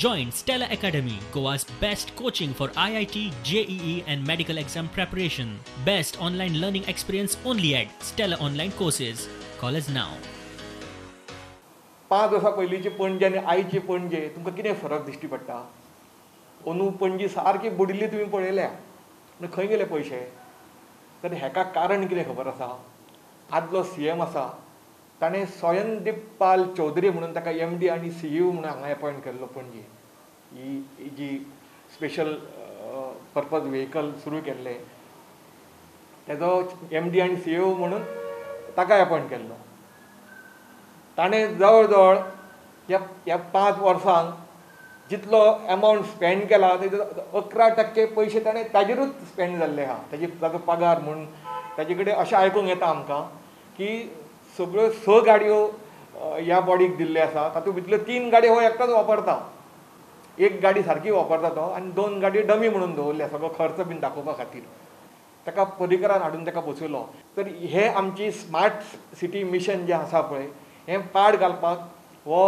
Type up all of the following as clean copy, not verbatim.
Join Stella Academy, Goa's best coaching for IIT, JEE, and medical exam preparation. Best online learning experience only at Stella Online Courses. Call us now. 5 वर्सां पयलींची पणजे आनी आयची पणजे तुमकां कितें फरक दिश्टी पडटा? अंदू पणजी सारकी बुडिल्ली तुमी पळयल्या. पूण खंय गेले पयशे? तर हेका कारण कितें खबर आसा? आदलो सीएम आसा, ताणें सोयनदीप पाल चौधरी म्हणून ताका एमडी आनी सीईओ म्हणून हांगा एपॉयंट केल्लो. पणजी ही जी स्पेशल पर्पज व्हेकल सुरू केल्लें, तेजो एमडी आनी सीईओ म्हणून ताका एपॉयंट केल्लो. ताणें जवळ जवळ ह्या 5 वर्सांक जितलो एमावंट स्पेंड केला, तेजो 11% पयशे ताणें ताजेरूच स्पेंड जाल्ले आहा. ताजी ताजो पगार म्हूण ताजे कडेन अशें आयकूंक येता आमकां की सगळ्यो स गाडयो ह्या बॉडीक दिल्ल्यो आसा. तातूंत भितरल्यो तीन गाडयो हो एकटोच वापरता. एक गाडी सारकी वापरता तो आनी दोन गाडयो डमी म्हणून दवरल्या, सगळो खर्च बीन दाखोवपा खातीर. ताका पर्रीकरान हाडून ताका बसयलो. तर हे आमची स्मार्ट सिटी मिशन जें आसा पळय, हें पाड घालपाक हो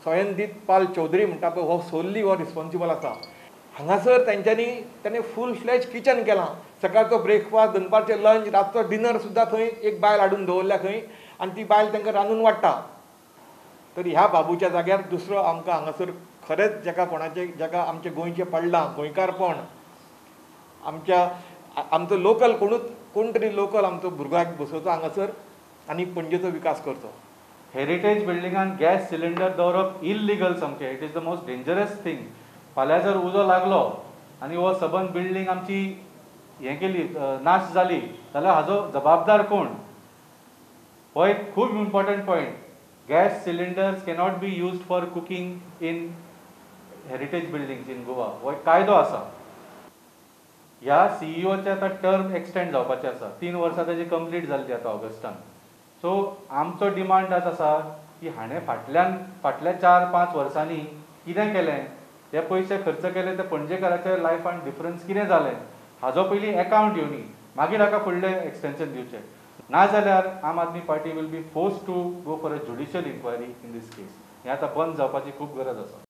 स्वयंदीप पाल चौधरी म्हणटा पळय, हो सोल्ली हो रिस्पोन्सिबल आसा. हांगासर तेंच्यांनी ताणें फूल फ्लॅज किचन केलां. सकाळचो ब्रेकफास्ट, दनपारचें लंच, रातचो डिनर सुद्दां थंय एक बायल हाडून दवरल्या खंय आनी ती बायल तांकां रांदून वाडटा. तर ह्या बाबूच्या जाग्यार दुसरो आमकां हांगासर खरेंच जाका कोणाचें, जाका आमचें गोंयचें पडलां, गोंयकारपण, आमच्या आमचो लोकल कोणूच, कोण तरी लोकल आमचो भुरग्याक बसोवचो हांगासर आनी पणजेचो विकास करचो. हेरिटेज बिल्डिंगान गॅस सिलिंडर दवरप इलिगल सामकें. It is the most dangerous thing. फाल्यां जर उजो लागलो आनी हो सबंद बिल्डींग आमची हें केली, नाश जाली जाल्यार हाजो जबाबदार कोण? हो एक खूब important point. Gas cylinders cannot be used for cooking in heritage buildings in Goa. हो एक कायदो आसा. ह्या सीईओचे आतां टर्म एक्सटेंड जावपाचे आसा. 3 वर्सां ताजी कंप्लीट जाल्ली आतां ऑगस्टान. सो आमचो डिमांड आज आसा की हाणें फाटल्यान फाटल्या 4-5 वर्सांनी कितें केलें, हे पयशे खर्च केले ते पणजेकाराच्या लायफान डिफरन्स कितें जालें, हाजो पयलीं एकावंट येवनी, मागीर हाका फुडलें एक्सटेंशन दिवचें. नाजाल्यार आम Aadmi party will be forced to go for a judicial inquiry in this case. हें आतां बंद जावपाची खूब गरज आसा.